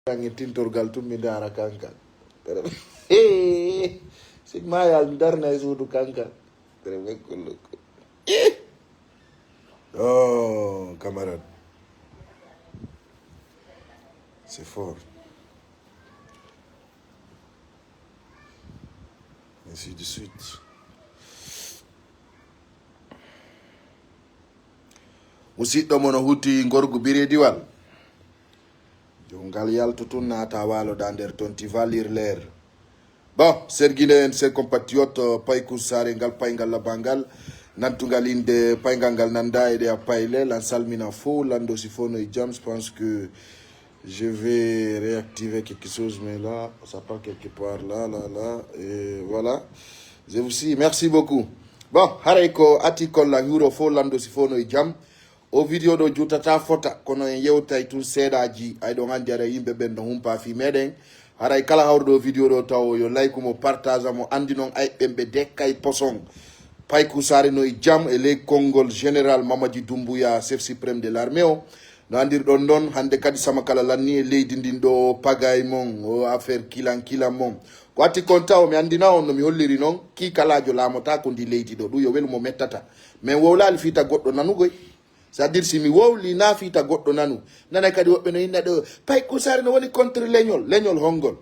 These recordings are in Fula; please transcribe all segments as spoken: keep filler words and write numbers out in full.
Kanke tintorgal tun mi ndaara kanka. Sik ma yaal mi darna e suudu kanka. Tere men kulluku. Oh, camarade. C'est fort. Ainsi de suite. Musidɗo mo no huti ngorgu birediwal. Jongal yaltu tun naata waalo da nder ton ti valir leer. Bon, sergine en ses compatriotes, euh, payku sare ngal payngal labangal. Nantugal inde payngal ngal nanda e ɗe a payle. Lan salmina fo, lando si fo no e jam, je pense que je vais réactiver quelque chose, mais là, ça part quelque part, là, là, là, et voilà. Je vous remercie, merci beaucoup. Bon, haray ko ati kolla huro fo lando si fo no e jam. O vidéo ɗo jutata fota, kono en yewtay tun seeɗaji. Ay ɗon andi ara yimɓe ɓen no humpa fi meɗen. Haray kala hawruɗo o vidéo ɗo taw yo like mo, partage mo, andi non ay ɓen ɓe dekkay poson. Payku sare no e jam e ley konngol Général Mamadi Doumbouya, chef suprême de l'armée o. No andirɗon non, hande kadi sama kala lanni e leydi ndin ɗo pagay mon, o affaire kilan kilan mon. Ko atti kon taw mi andina on no mi holliri non, ki kalajo laamota ko ndi leydi ɗo, ɗum yo welu mo mettata. Men wowlali fiita goɗɗo nanugoy. C'est-à-dire si mi wowli na fiita goɗɗo nanu. Nanay kadi woɓɓe no inna ɗo, Payku Sare no woni contre leñol. Leñol hongol?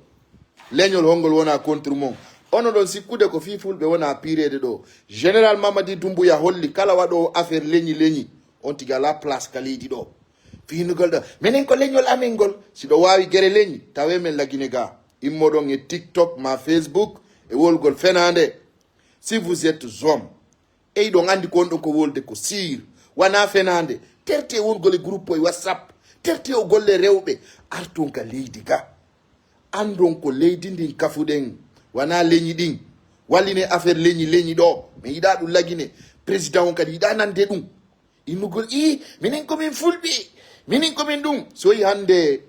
Leñol hongol wona contre mon? Ono ɗon sikkude ko fii fulɓe wona piireede ɗo. Général Mamadi Doumbouya holli kala waɗoowo affaire leñi leñi, on tigi alaa place ka leydi ɗo. Fiinugol ɗo, minen ko leñol amen ngol. Si ɗo waawi gere leñi, tawe men lagine ga. Immoɗon e TikTok ma Facebook e wolgol fenaande. Si vous êtes homme, eyɗon andi ko on ɗon ko wolde ko siir. Wona fenaande. Terte wongol e groupe e WhatsApp. Terte o golle rewɓe. Arton ka leydi ga. Andon ko leydi ndin kafuɗen. Wona leñi ɗin. Walline affaire leñi leñi ɗo. Mi yiɗa ɗum lagine. Président on kadi yiɗa nande ɗum. Innugol, ii, minen ko min fulɓe. Minen ko min ɗum. So yi hande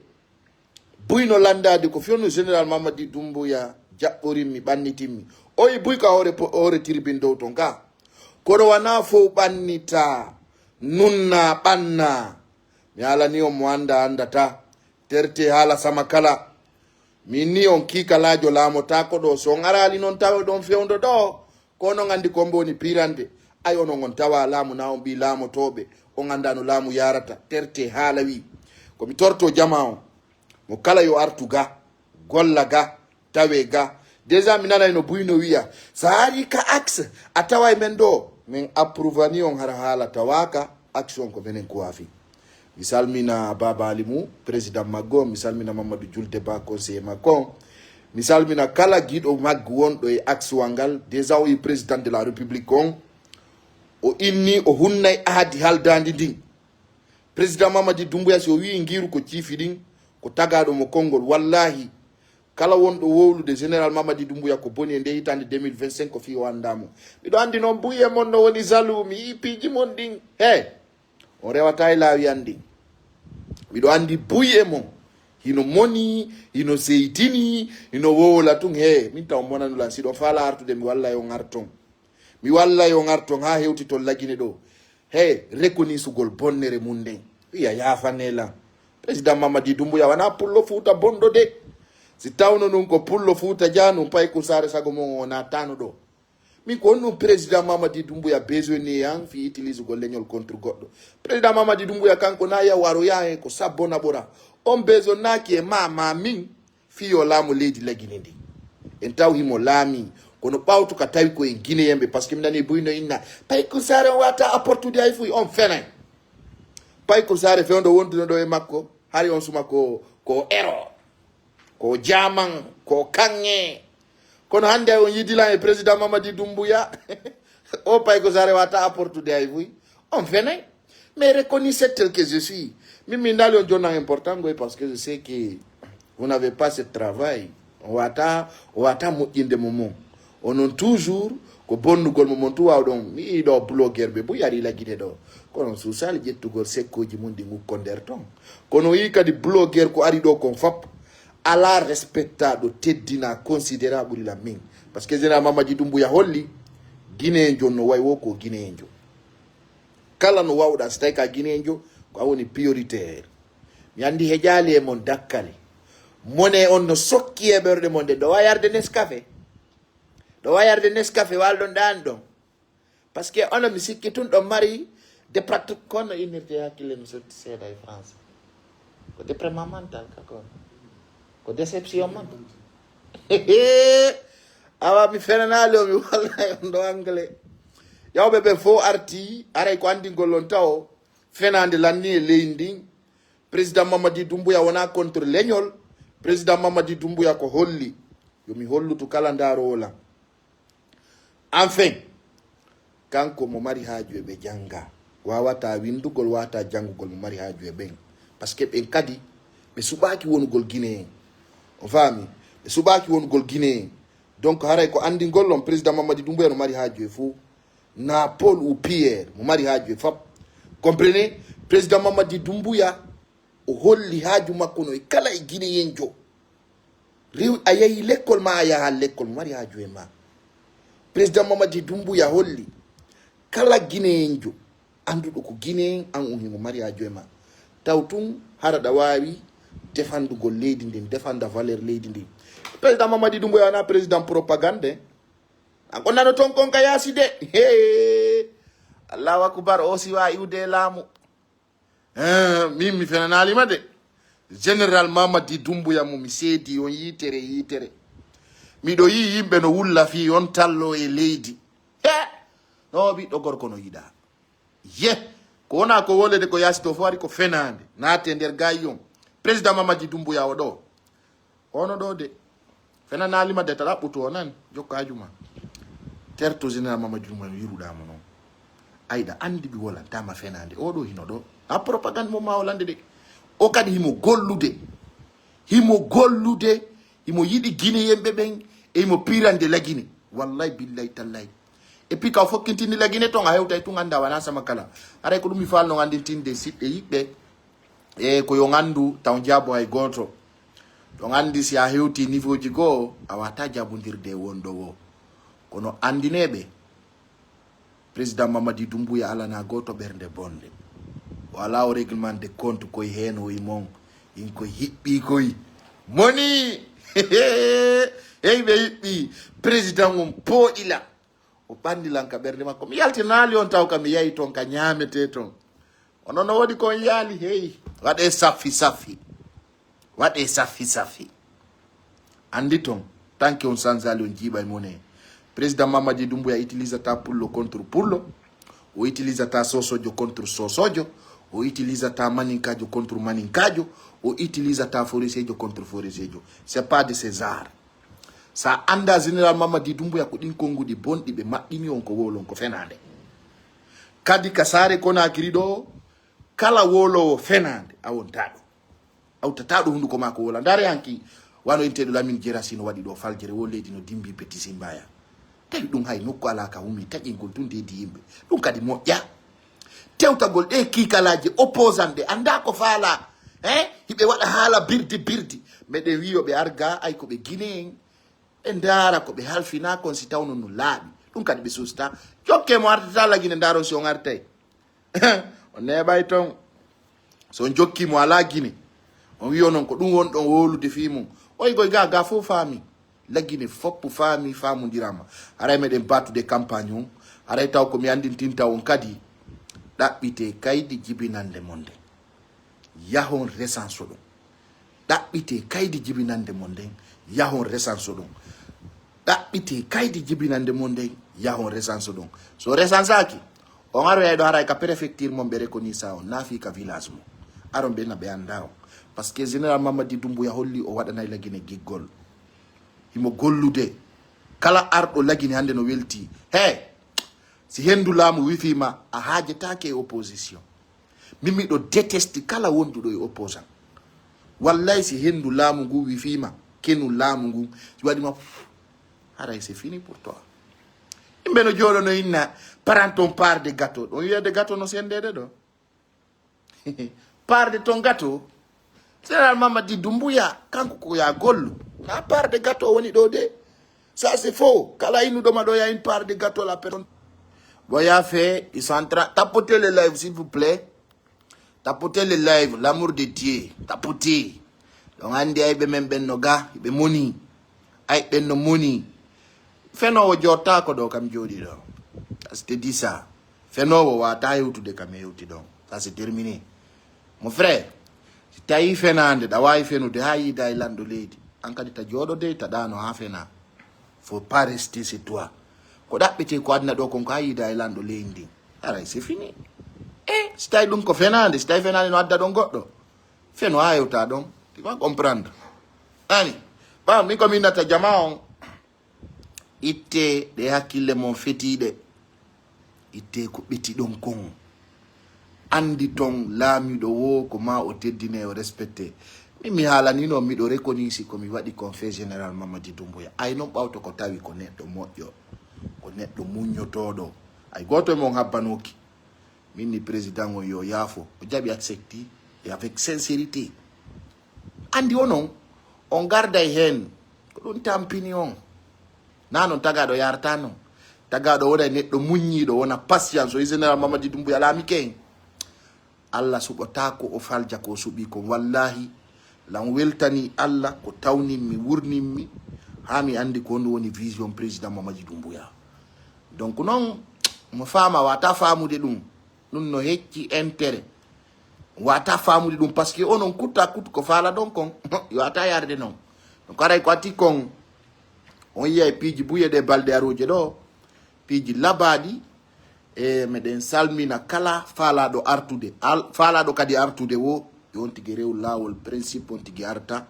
buyno landaade ko fewndo Général Mamadi Doumbouya jaɓɓorimmi, ɓannitimmi. O yi buy ka hoore po-, hoore tribune dow ton ka. Kono wona fow ɓannita, nunna, ɓanna. Mi alani on mo anda, andata. Terte haala sama kala. Min ni on kiikalaajo laamotako ɗo. So on araali non tawe ɗon fewndo ɗo. Ko onon anndi ko mbo woni piirande. Ay onon on tawa laamu na on ɓii laamotooɓe. On annda no laamu yaarata. Terte haala wi. Ko mi torto jama on. Mo kala yo artu ga. Golla ga. Tawe ga. Déjà mi nanay no buyno wiya. Sa ari ka axe. A taway men ɗo. Min approuvani on hara haala tawaka. Action ko menen kuwafi. Mi salmina Baba Ali Mu, président maggo, mi salmina Mamadou Julde Ba, conseiller makko on. Mi salmina kala giɗo maggu wonɗo e axe wal ngal, déjà o yi président de la République on. O inni, o hunnay ahadi haldandi ndin. Président Mamadi Doumbouya, si o wi'i ngiru ko ciifi ɗin, ko tagaɗo mo konngol. Wallahi, kala wonɗo wowlude Général Mamadi Doumbouya ko boni e nde hitande deux mille vingt-cinq ko fii o annda mo. Miɗo anndi noon buy e mon no woni jaloux, mi yi'i piiji mon ɗin. He! On rewata e laawi an ɗin. Miɗo anndi buy e mon. Hino moni, hino seytini, hino wowla tun. He, min taw monanu lan. Si ɗon faala artude, mi walla yo ngarton. Mi walla yo ngarton haa hewti ton lagine ɗo. He, rekonisugol bonnere mun nden. Wiya yaafane lan. Président Mamadi Doumbouya wana pullo Fuuta bonɗo de. Si tawno nun ko pullo Fuuta janum pay ko saare sago mon o naatano ɗo. Min ko honɗum président Mamadi Doumbouya besoin ni an fi utilisugol leñol contre goɗɗo? Président Mamadi Doumbouya kanko na yaw aro yaha hen ko sabbo naɓora. On besoin naaki e ma, ma min fi yo laamu leydi lagine ndi. En taw himo laami, kono ɓawto ka tawi ko en Guinéen ɓe, parce que mi nani buy no inna, pay ko saare on wata apportude hay fuy, on fenay. Pay ko saare fewndo wonduno ɗo e makko, hari on suma ko, ko ero. Ko jaman, ko kaŋŋe. Kono hannde on yidilan e président Mamadi Doumbouya. O pay ko sare wata apportude hay fuy. On fenay. Mais reconnaissez tel que je suis. Min mi ndali on jonnan important ngoy parce que je sais que vous n'avez pas ce travail. O wata, o wata moƴƴinde mo mon. Onon toujours ko bonnugol mo mon tu wawɗon. Mi yiɗo blogueur ɓe bu yari lagide ɗo. Kono susali ƴettugol sekkoji mun ɗi ngukkon nder ton. Kono yi kadi blogueur ko ari ɗo kon fop. Ala respecta ɗo teddina considéra ɓuri lan min. Parce que général Mamadi Doumbouya holli guinéenjo no way wo ko guinéenjo. Kala no wawɗa si tawi ka guinéenjo ko a woni prioritaire. Mi andi heƴali e mon dakkali. Mone on no sokki e ɓerɗe mon de, ɗo wayarde Nescafe. Ɗo wayarde Nescafe, walɗon ɗan ɗon. Parce que onon mi sikki tun ɗon mari déprat-, kono innirte hakkille mi sotti seeɗa e français. Ko déprimant mental ka kono. Ko déception mental. Awa mi fenanaali o mi walla on ɗo anglais. Yawɓe ɓe fof arti, aray ko anndingol on tawo. Fenaande lanni e leydi ndin. Président Mamadi Doumbouya wona contre leñol. Président Mamadi Doumbouya ko holli. Yo mi hollutu kala ndaaroowo lan. Enfin, kanko mo mari haaju e ɓe jannga. Wawata winndugol, wawata janngugol mo mari haaju e ɓen. Parce que ɓen kadi, ɓe suɓaaki wonugol Guinéen. On faami? Ɓe suɓaaki wonugol Guinéen. Donc, haray ko anndingol on, Président Mamadi Doumbouya no mari haaju e fof. Na Paul ou Pierre, mo mari haaju e fop. Comprenez? Président Mamadi Doumbouya, o holli haaju makko no e kala e Guinéenjo. Rew-, a yahi lekkol ma, a yaha lekkol, mo mari haaju e ma. Président Mamadi Doumbouya holli kala Guinéenjo annduɗo ko Guinéen, an on himo mari haaju e ma. Taw tun hara ɗa waawi defandugol leydi ndin, defanda valeur leydi ndin. Président Mamadi Doumbouya wona président propagande. An ko nano ton kon ka yaasi de. Hee. Allahu akbar, o siwa iwde e laamu. Eh, min mi fenanaalima de. Général Mamadi Doumbouya mo mi seedi on yitere yitere. Miɗo yi'i yimɓe no wulla fii on tallo e leydi. He! No ɓiɗɗo gorko no yiɗa. Ye! Ko wona ko wolede ko yaasi to fof ari ko fenaande. Naate nder gayi on. Président Mamadi Doumbouya o ɗo. Ono ɗo de. Fenanaalima de ta ɗaɓɓutu o nan. Jokko haaju ma. Terto général Mamadi Doumbouya no yiruɗa mo non. Ayɗa anndi ɓe wolantama fenaande. O ɗo hino ɗo. A propagande mo ma wolande de. O kadi himo gollude. Himo gollude. Himo yiɗi Guinéen ɓe ɓen. E himo pirande Lagine. Wallahi billahi tallahi. E pika o fokkintini Lagine ton a hewtay tun annda wona sama kala. Aray ko ɗum mi faalno anndintinde siɓɓe yiɓɓe. E ko yo nganndu taw jaabo hay gooto. Ɗon anndi si a hewti niveau ji goo, a wata jaabondirde e wonɗo woo. Kono anndineeɓe, Président Mamadi Doumbouya alana gooto ɓernde bonde. O ala o règlement de compte koye heen o e mon. In koye hiɓɓi koye. Moni! Hey ɓe hiɓɓi. Président on pooɗila. O ɓanndi lan ka ɓernde makko. Mi yaltinaali on taw ka mi yahi ton ka ñaamete ton. Onon no woodi ko on yaali, hey. Waɗe saffi saffi. Waɗe saffi saffi. Anndi ton, tanke on sanzali on jiiɓay mone. Président Mamadi Doumbouya utilisata pullo contre pullo. O utilisata sosojo contre sosojo. O utilisata maninkajo contre maninkajo. O utilisata foresejo contre foresejo. C'est pas de ces arts. Sa annda Général Mamadi Doumbouya ko ɗin konnguɗi bonɗi ɓe maɓɓini on ko wowlon ko fenaande. Kadi ka saare Konakiri ɗo, kala wowlowo fenaande a wonta ɗo. A uttata ɗo hunduko ma ko wola. Ndaare hanki wano inteɗo Lamine Jerasi no waɗi ɗo faljere wo leydi no dimbi Petit Simbaya. Tawi ɗum hay nokku ala ka humi taƴingol tun dedi yimɓe. Ɗum kadi moƴƴa. Tewtagol ɗe kiikalaaji opposant ɓe annda ko faala. Hein? Hiɓe waɗa haala birdi birdi. Meɗen wiyo ɓe arga ay ko ɓe Guinéen. Ɓe ndaara ko ɓe halfina kon si tawno no laaɓi. Ɗum kadi ɓe susta. Jokke mo artata Lagine ndaaron si on artay. On neeɓay ton. So on jokki mo ala Gine. On wiyo non ko ɗum won ɗon wowlude fii mum. Oy goy ga ga fof faami. Lagine foppu faami faamundirama. Haray meɗen battude campagne on. Haray taw ko mi anndintinta on kadi. Ɗaɓɓite kaydi jibinande mon nde. Yahon resanso ɗum. Ɗaɓɓite kaydi jibinande mon nden. Yahon resanso ɗum. Ɗaɓɓite kaydi jibinande mon nden. Yahon resanso ɗum. So resansaaki, on aroyay ɗo haray ka préfecture mon ɓe reconnaissa on. Naa fii ka village mo. Aron ɓe na ɓe annda on. Parce que Général Mamadi Doumbouya holli o waɗanay Lagine giggol. Himo gollude. Kala arɗo Lagine hannde no welti. He! Si henndu laamu wifiima a haajetaake e opposition. Min miɗo déteste kala wonduɗo e opposant. Wallay si henndu laamu ngu wifiima, kenu laamu ngu, si waɗima, haray c'est fini pour toi. Yimɓe no jooɗo no inna, paranton part de gâteau. Ɗon wiyede gâteau no sendede ɗo. Part de ton gâteau. Général Mamadi Doumbouya, kanko ko ya gollu. Na part de gâteau woni ɗo de. Ça c'est faux. Kala innuɗo ma ɗo ya une part de gâteau la personne. Bon, ya fait, ils sont en train. Tapotez le live, s'il vous plaît. Tapotez le live, l'amour de Dieu. Tapotez. On anndi ayɓe men ɓen no ga, ɓe moni. Ayɓe ɓen no moni. Fenoowo jooɗtaako ɗo kam jooɗi ɗo. C'était dit ça. Fenoowo waata hewtude kam hewti ɗon. Ça c'est terminé. Mon frère, si tawi fenaande, ɗa waawi fenude haa yiida e lanɗo leydi. An kadi ta jooɗo de, ta ɗaano haa fena. Faut pas rester chez toi. Ko ɗaɓɓete ko aduna ɗo kon ko haa yiida e lanɗo leydi ndin. Aray, c'est fini. E, si tawi ɗum ko fenaande, si tawi fenaande no adda ɗon goɗɗo. Feno haa hewta ɗon. Tu vas comprendre. Ani, ɓaawo min ko min nata jama on. Itte ɗe hakkille mon fetiiɗe. Itte ko ɓeti ɗon kon. Anndi ton laamiiɗo wo ko ma o teddine o respecte. Min mi haalani non miɗo reconnaître ko mi waɗi kon fee Général Mamadi Doumbouya. Ay non ɓawto ko tawi ko neɗɗo moƴƴo. Ko neɗɗo muññotooɗo. Ay gooto e mon habbanooki. Min ni président on yo yaafo. O jaɓi accepti. Et avec sincérité. Anndi onon, on garday heen. Ko ɗum tampini on. Na non tagaaɗo yarata non. Tagaaɗo wona neɗɗo muññiiɗo, wona patience. O général Mamadi Doumbouya laami ken. Allah suɓotaako o falja ko o suɓi kon. Wallahi, lan weltani Allah ko tawninmi, wurnimmi, haa mi anndi ko honɗum woni vision président Mamadi Doumbouya. Donc non, mo faama wata faamude ɗum. Ɗum no hecci intérêt. Wata faamude ɗum parce que onon kutta kut ko faala ɗon kon. Yo ata yarde non. Donc aray ko ati kon. On yiyay piiji buye ɗe balɗe aruje ɗo. Piiji labaaɗi. E meɗen salmina kala faalaaɗo artude. Al-, faalaaɗo kadi artude wo, yo on tigi rew laawol principe on tigi arta.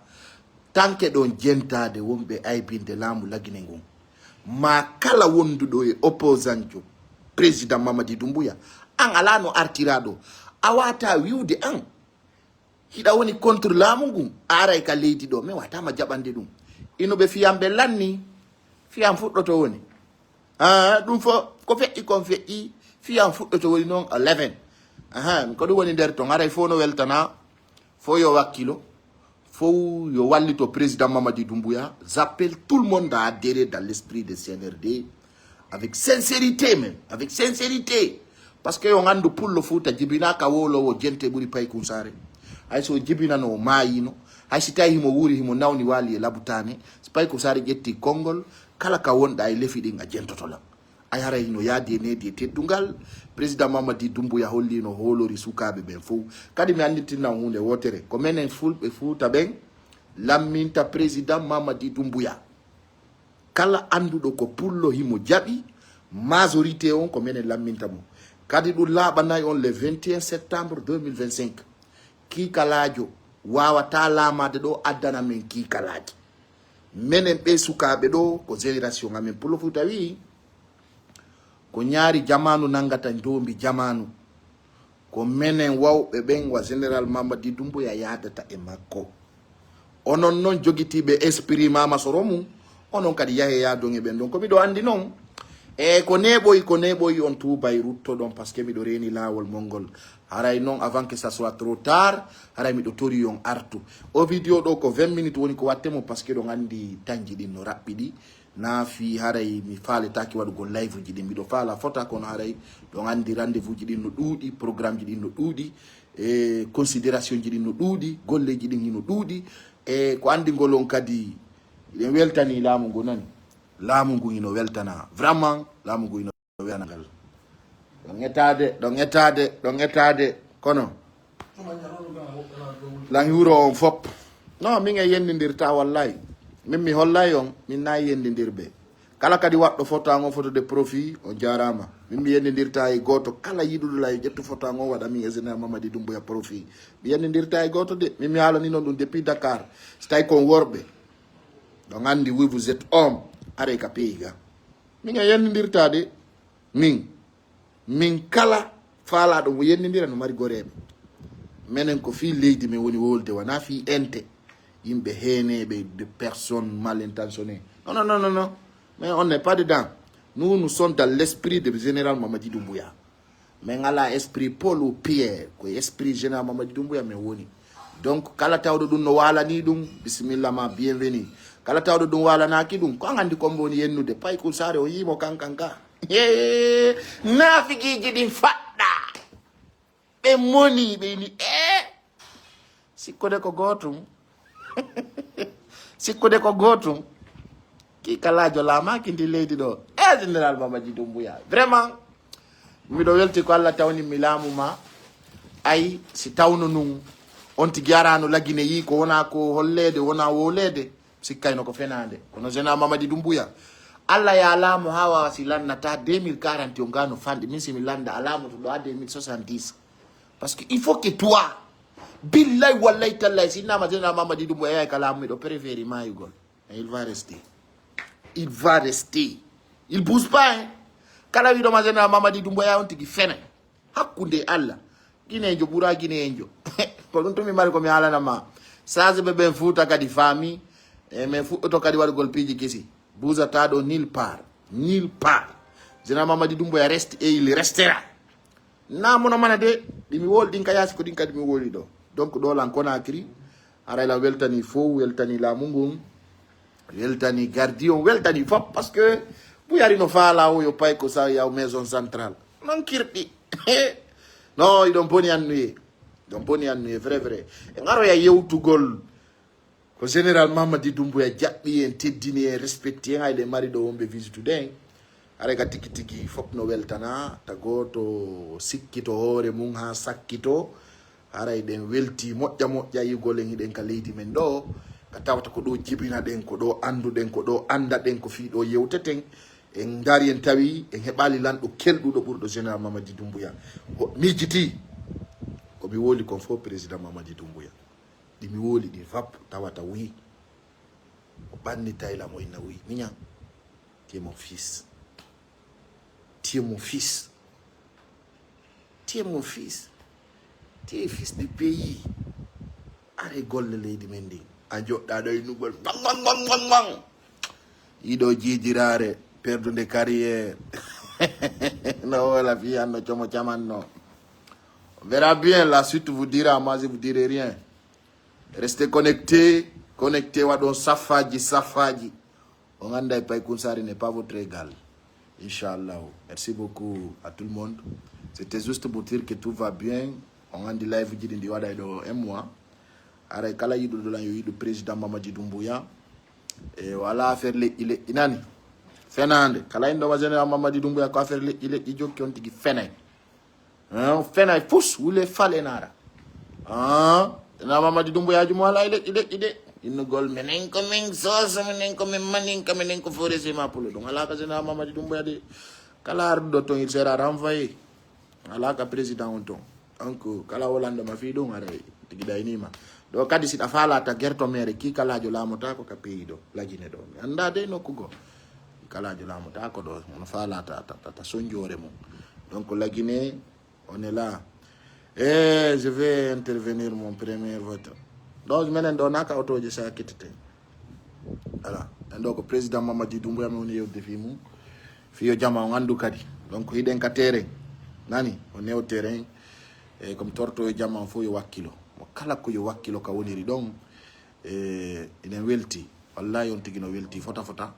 Tanke ɗon jentaade wonɓe aybinde laamu Lagine ngun. Ma kala wonduɗo e opposantjo, président Mamadi Doumbouya, an alaa no artiraa ɗo. A wata wiwde an. Hiɗa woni contre laamu ngun, a aray ka leydi ɗo, mi wata ma jaɓande ɗum. Ino ɓe fiyan ɓe lanni, fiyan fuɗɗoto woni. Ah, ɗum fo, ko feƴƴi kon feƴƴi, fiyan fuɗɗoto woni noon eleven. Aha, ko ɗum woni nder ton, aray fo no weltana, fo yo wakkilo, fo yo wallito président Mamadi Doumbouya. J'appelle tout le monde à adhérer dans l'esprit de C N R D, avec sincérité même, avec sincérité. Parce que yo nganndu pullo Fuuta jibinaaka wowloowo jente ɓuri Paykun Saare. Hay so o jibinano o maayino, hay si tawi himo wuuri himo nawni waali e labutaane, si Paykun Saare ƴetti konngol, kala ka wonɗa e lefi ɗin a jentoto lan. Ay haray hino yaadi e needi e teddungal, président Mamadi Doumbouya hollino hoolori sukaaɓe ɓen fow. Kadi mi anndintinna on huunde wootere, ko menen fulɓe Fuuta ɓen lamminta président Mamadi Doumbouya. Kala annduɗo ko pullo himo jaɓi, majorité on ko menen lamminta mo. Kadi ɗum laaɓanay on le vingt et un septembre deux mille vingt-cinq. Kiikalaajo waawata laamaade ɗo addana men kiikalaaji. Menen ɓe sukaaɓe ɗo ko génération amen. Pullo Fuuta wi'i, ko ñaari jamaanu nanngata ndoombi jamaanu. Ko menen wawɓe ɓen wa général Mamadi Doumbouya yaadata e makko. Onon non jogitiiɓe esprit Mama Soro mum, onon kadi yahe yaadon e ɓen ɗon. Ko miɗo anndi non, e ko neeɓoyi, ko neeɓoyi on tuubay ruttoɗon, parce que miɗo reeni laawol mon ngol. Haray non, avant que ça soit trop tard, haray miɗo tori on artu. O vidéo ɗo ko vingt minutes woni ko watte mo, parce que ɗon anndi tanji ɗin no raɓɓiɗi. Na fii haray mi faaletaaki waɗugol live uji ɗin. Miɗo faala fota kono haray ɗon anndi rendez-vous ji ɗin no ɗuuɗi, programme ji ɗin no ɗuuɗi, e considération ji ɗin no ɗuuɗi, golleji ɗin hino ɗuuɗi. E ko anndi ngol on kadi, hiɗen weltani laamu ngu nani. Laamu ngu hino weltana. Vraiment, laamu ngu hino weltana ngal. Ɗon etaade, ɗon etaade, ɗon etaade. Kono, lan hiwro on fop. Non, min e yennindirta wallahi. Min mi hollay on, min na yennindirɓe. Kala kadi waɗɗo photo an o photo de profit, on jaaraama. Min mi yennindirta e gooto kala yiɗuɗo lan yo ƴettu photo an o waɗa min e général Mamadi Doumbouya profit. Mi yennindirta e gooto de, min mi haalani non ɗum depuis Dakar. Si tawi kon worɓe, ɗon anndi oui, vous êtes homme, arey ka pays ga. Min e yennindirta de, min. Min kala faalaaɗo mo yennindira no mari goreeɓe. Menen ko fii leydi men woni wolde, wona fii ente. Yimɓe heeneeɓe, de personnes mal intentionnées. Non, non, non, non, non. Mais on n'est pas dedans. Nous, nous sommes dans l'esprit de général Mamadi Doumbouya. Min ala esprit Paul ou Pierre. Ko esprit général Mamadi Doumbouya min woni. Donc, kala tawɗo ɗum no waalani ɗum, bisimilla ma, bienvenue. Kala tawɗo ɗum waalanaaki ɗum, ko an anndi ko mbo woni yennude. Paykun Saare o yiimo kankan ka. Hee, naafigiiji ɗin faɗɗa. Ɓe moni, ɓe ni, ee. Sikkude ko gootum. Sikkude ko gootum. Kii kalaajo laamaaki ndi leydi ɗo. E Général Mamadi Doumbouya. Vraiment, miɗo welti ko Allah tawni mi laamu ma. Ay, si tawno nun, on tigi arano Lagine yii ko wona ko holleede, wona wooleede. Sikkayno ko fenaande. Kono Général Mamadi Doumbouya. Allah ya laamu haa waawa si lannata deux mille quarante on gano fanɗi. Min si mi lannda a laamoto ɗo haa deux mille soixante-dix. Parce que il faut que toi. Billahi wallahi tallahi si innama Général Mamadi Doumbouya yaay ka laamu miɗo préféri maayugol. Mais il va rester. Il va rester. Il bouge pas, hein. Kala wiɗoma Général Mamadi Doumbouya on tigi fene. Hakkunde Allah. Guinéenjo ɓura Guinéenjo. Ko ɗum tumi mari ko mi haalana ma. Sage ɓe ɓen Fuuta kadi faami. E mais fuɗɗoto kadi waɗugol piiji kesi. Buusata ɗo nil part. Nil part. Général Mamadi Doumbouya reste et il restera. Na mono mana de, ɗi mi woli ɗin ka yaasi ko ɗin kadi mi woli ɗo. Donc ɗo lan Conakry, haray lan weltani fow, weltani laamu ngun, weltani gardien, weltani fop, parce que bu yari no faala o yo pay ko sa yaw maison centrale. Non kirɗi. Non, iɗon boni annuye. Iɗon boni annuye, vrai, vrai. E ngaroya yewtugol. Ko Général Mamadi Doumbouya jaɓɓi en, teddini en, respecti en, hay ɗe mari ɗo wonɓe visitude en. Haray ka tigi tigi fof no weltana, tago to sikkito hoore mum haa sakkito. Haray ɗen welti moƴƴa moƴƴa yigol en hiɗen ka leydi men ɗo, ka tawata ko ɗo jibina ɗen, ko ɗo annduɗen, ko ɗo annda ɗen, ko fii ɗo yewteten. En ndaari en tawi en heɓaali lanɗo kelɗuɗo ɓurɗo Général Mamadi Doumbouya. Ho-, miijiti ko mi woli kon fof président Mamadi Doumbouya. Ɗi mi woli ɗi fap tawata wi. O ɓanni tayla mo inna wi. Miñan. Tu es mon fils. Tu es mon fils. Tu es mon fils. Tu es fils du pays. Are golle leydi men ndin. A joɗɗa ɗo innugol. Bang, bang, bang, bang, bang. Iɗo jiijiraare. Perdre de carrière. No wala fi anno como camanno. On verra bien, la suite vous dira, moi je vous dirai rien. Restez connectés, connectés, waɗon safaji, safaji. On anda e Pay Kunsari n'est pas votre égal. Inchallah. Merci beaucoup à tout le monde. C'était juste pour dire que tout va bien. On andi live ji ɗi ndi waɗa e ɗo un mois. Aray kala yiɗuɗo lan yo yiɗu président Mamadi Doumbouya. E wala affaire leƴƴi leƴƴi nani. Fenande. Kala inɗo wa général Mamadi Doumbouya ko affaire leƴƴi leƴƴi jokki on tigi fenay. Hein, fenay fus wule fale nara. Ah, na Mamadi Doumbouya jumo ala leƴƴi leƴƴi de. Innugol menen ko min soso, menen ko min maninka, menen ko foresi ma pulo. Donc ala ka général Mamadi Doumbouya de. Kala arduɗo ton il sera renvoyé. Ala ka président on ton. Donc kala wolando ma fi ɗum aray tigi ɗaynima. Ɗo kadi si ɗa falata gerto mere ki kalajo lamotako ka pays ɗo. Lagine ɗo. Mi anda de nokku go. Kalajo lamotako ɗo. Ono falata ta, ta, ta sonjore mum. Donc Lagine, on est là. Eh, je vais intervenir mon premier vote. Donc menen ɗo naka otoje sa kittete. Voilà. En ɗo ko président Mamadi Doumbouya mi woni yewde fi mum. Fiyo jama on andu kadi. Donc hiɗen ka terrain. Nani, on est au terrain. E comme torto e jama on fof yo wakkilo. Mo kala ko yo wakkilo ka woniri ɗon. E inen welti. Wallahi on tigi no welti fota fota.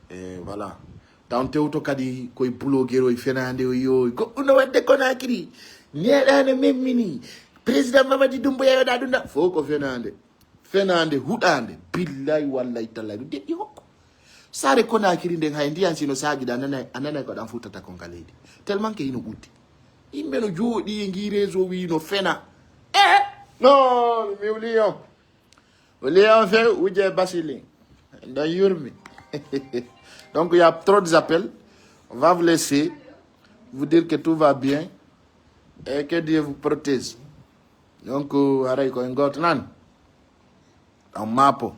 E voilà. Taw on tewto kadi koye buloguer o e fenande o yo goɗɗum no wadde Conakry. Neɗɗa no memmini. Président Mamadi Doumbouya yoɗa ɗum na fof ko fenande. Fenande huɗande. Billahi wallahi tallahi ɗum deɗɗi hokko. Saare Conakry nden hay ndiyan sino saaji ɗa nanay a nanay ko ɗan futata kon ka leydi. Tellement que hino ɓuddi. Yimɓe no jooɗi e ngi réseau wi no fena. Eh, non, mi wuli on. Wuli on fe wuje basili. Ɗan yurmi. Donc il y a trop d'appels. On va vous laisser. Vous dire que tout va bien. Et que Dieu vous protège. Donc haray ko en goto nan. Ɗan mapo.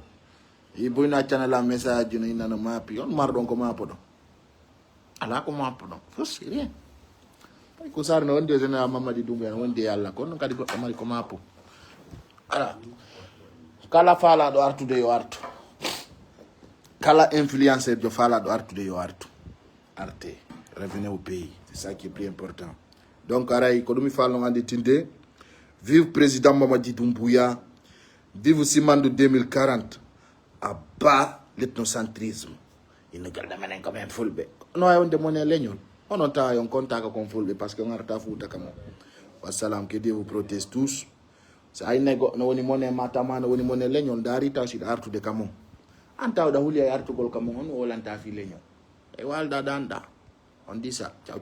I buyna channel a message no inna no mapi. On mar ɗon ko mapo ɗo. Ala ko mapo ɗon. Fof c'est rien. Pay ko sar no wondi e général Mamadi Doumbouya no wondi e Allah. Kono kadi goɗɗo mari ko mapo. Ala. Kala falaɗo artude yo artu. Kala influenceur jo falaɗo artude yo artu. Arte. Revenez au pays. C'est ça qui est plus important. Donc aray ko ɗum mi falno anditinde. Vive président Mamadi Doumbouya. Vive Simandou deux mille quarante. À bas l'ethnocentrisme. Ino galda menen ko men fulɓe. No ay wonde mone leñol. Onon tawa yon kontaka kon fulɓe parce que on arta fuuta kamo. Wassalam, que Dieu vous protège tous. So a innay goɗɗo no woni mone ma tama no woni mone leñol, ndaari taw siɗa artude kamo. An tawɗa huli e artugol ka mon, on wolanta fi leño. E walda dan da. On disa. Ciao, ciao.